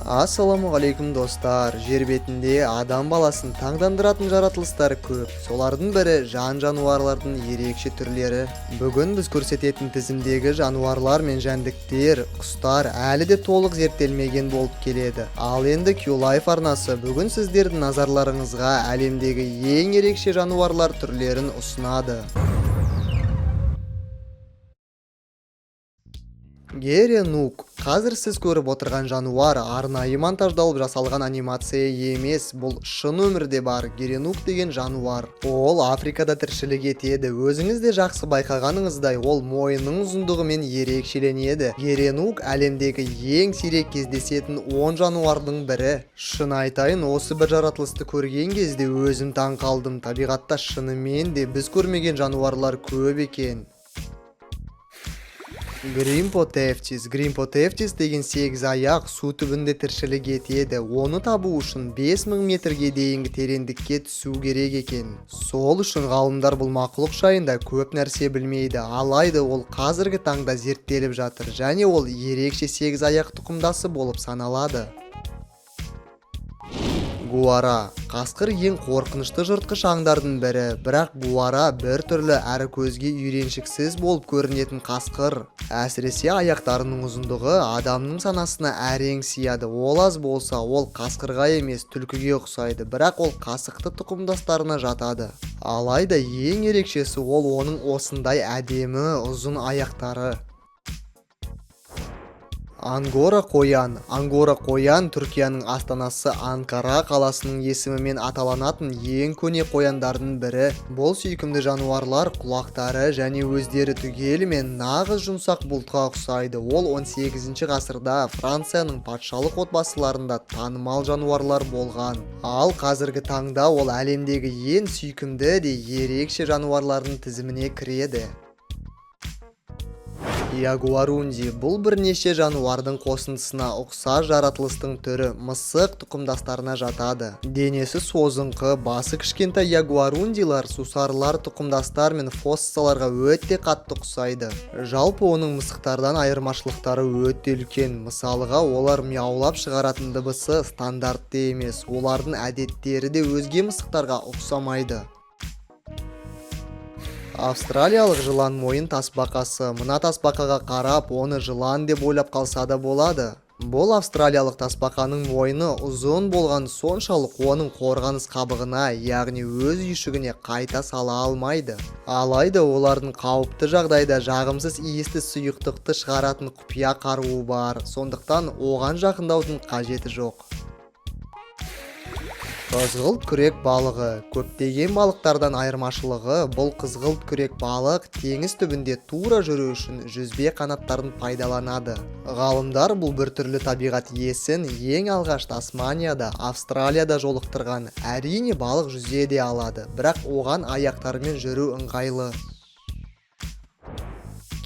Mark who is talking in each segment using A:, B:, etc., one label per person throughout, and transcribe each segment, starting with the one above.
A: Ассалаумағалейкум, достар! Жер бетінде адам баласын таңдандыратын жаратылыстар көп. Солардың бірі жан жануарлардың ерекше түрлері. Бүгін біз көрсететін тізімдегі жануарлар мен жәндіктер, құстар әлі де толық зерттелмеген болып келеді. Ал енді Q-Life арнасы бүгін сіздердің назарларыңызға әлемдегі ең ерекше жануарлар түрлерін ұсынады. Геренук. Қазір сіз көріп отырған жануар арнайы монтаждалып жасалған анимация емес, бұл шын өмірде бар геренук деген жануар. Ол Африкада тіршілік етеді. Өзіңіз де жақсы байқағаныңыздай, ол мойнының ұзындығымен ерекшеленеді. Геренук әлемдегі ең сирек кездесетін 10 жануардың бірі. Шын айтайын, осы бір жаратылысты көрген кезде өзім таң қалдым. Табиғатта шынымен де біз көрмеген жануарлар көп екен. Гримпотефтис. Гримпотефтис деген сегіз аяқ су түбінде тіршілік етеді. Оны табу үшін 5000 метрге дейінгі тереңдікке түсу керек екен. Сол үшін ғалымдар бұл мақұлық жайында көп нәрсе білмейді. Алайда ол қазіргі таңда зерттеліп жатыр және ол ерекше сегіз аяқ тұқымдасы болып саналады. Гуара. Қасқыр ең қорқынышты жыртқыш аңдардың бірі, бірақ гуара бір түрлі әрі көзге үйреншіксіз болып көрінетін қасқыр. Әсіресе аяқтарының ұзындығы адамның санасына әрең сияды. Ол аз болса, ол қасқырға емес, түлкіге ұқсайды, бірақ ол қасықты тұқымдастарына жатады. Алайда ең ерекшесі ол оның осындай әдемі ұзын аяқтары. Ангора қоян. Ангора қоян Түркияның астанасы Анкара қаласының есімімен аталанатын ең көне қояндардың бірі. Бұл сүйкімді жануарлар құлақтары және өздері түгелімен нағыз жұмсақ бұлтқа ұқсайды. Ол 18 ғасырда Францияның патшалық отбасыларында танымал жануарлар болған. Ал қазіргі таңда ол әлемдегі ең сүйкімді де ерекше жануарлардың тізіміне кіреді. Ягуарунди. Бұл бірнеше жануардың қосындысына ұқсас жаратылыстың түрі, мысық тұқымдастарына жатады. Денесі созыңқы, басы кішкентай ягуарундилар сусарлар тұқымдастар мен фоссаларға өте қатты ұқсайды. Жалпы оның мысықтардан айырмашылықтары өте үлкен. Мысалыға, олар мияулап шығаратын дыбысы стандартты емес, олардың әдеттері де өзге мысықтарға ұқсамайды. Австралиялық жылан мойын тасбақасы. Мына тасбақаға қарап, оны жылан деп ойлап қалса да болады. Бұл австралиялық тасбақаның мойны ұзын болған соншалық, оның қорғаныс қабығына, яғни өз үйшігіне қайта сала алмайды. Алайда олардың қауіпті жағдайда жағымсыз иісті сұйықтықты шығаратын құпия қаруы бар, сондықтан оған жақындаудың қажеті жоқ. Қызғылт күрек балығы. Көптеген балықтардан айырмашылығы, бұл қызғылт күрек балық теңіз түбінде тура жүру үшін жүзбе қанаттарын пайдаланады. Ғалымдар бұл біртүрлі табиғат иесін ең алғаш Тасманияда, Австралияда жолықтырған. Әрине, балық жүзе де алады, бірақ оған аяқтарымен жүру ыңғайлы.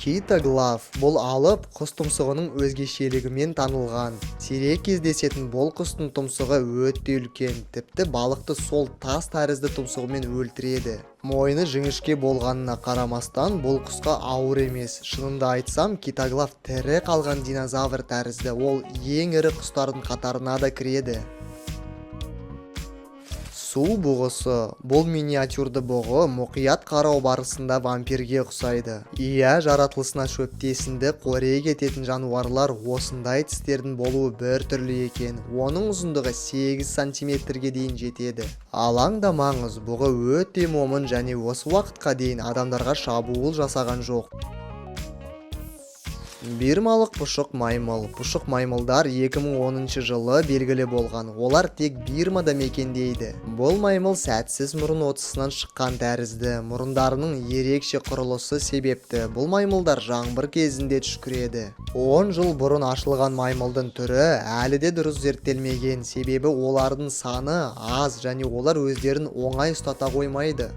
A: Китоглав. Бұл алып құс тұмсығының өзгешелігімен танылған. Сирек кездесетін бұл құстың тұмсығы өте үлкен, тіпті балықты сол тас тәрізді тұмсығымен өлтіреді. Мойны жіңішке болғанына қарамастан, бұл құсқа ауыр емес. Шынымды айтсам, китоглав тірі қалған динозавр тәрізді. Ол ең ірі құстардың қатарына да кіреді. Су бұғысы. Бұл миниатюрды бұғы мұқият қарау барысында вампирге ұқсайды. Иә, жаратылысына шөптесінді қорек ететін жануарлар осындай тістердің болуы бір түрлі екен. Оның ұзындығы 8 сантиметрге дейін жетеді. Алаңдамаңыз, бұғы өте момын және осы уақытқа дейін адамдарға шабуыл жасаған жоқ. Бирмалық пұшық маймыл. Пұшық маймылдар 2010 жылы белгілі болған. Олар тек Бирмада мекендейді. Бұл маймыл сәтсіз мұрын отысынан шыққан тәрізді. Мұрындарының ерекше құрылысы себепті бұл маймылдар жаңбыр кезінде түшкіреді. 10 жыл бұрын ашылған маймылдың түрі әлі де дұрыс зерттелмеген, себебі олардың саны аз және олар өздерін оңай ұстата қоймайды.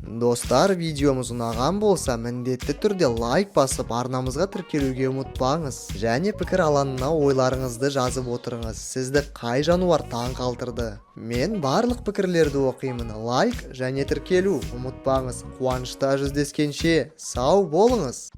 A: Достар, видеомыз ұнаған болса, міндетті түрде лайк басып, арнамызға тіркелуге ұмытпаңыз және пікір алаңына ойларыңызды жазып отырыңыз. Сізді қай жануар таң қалдырды? Мен барлық пікірлерді оқимын. Лайк және тіркелу ұмытпаңыз. Қуанышта жүздескенше, сау болыңыз.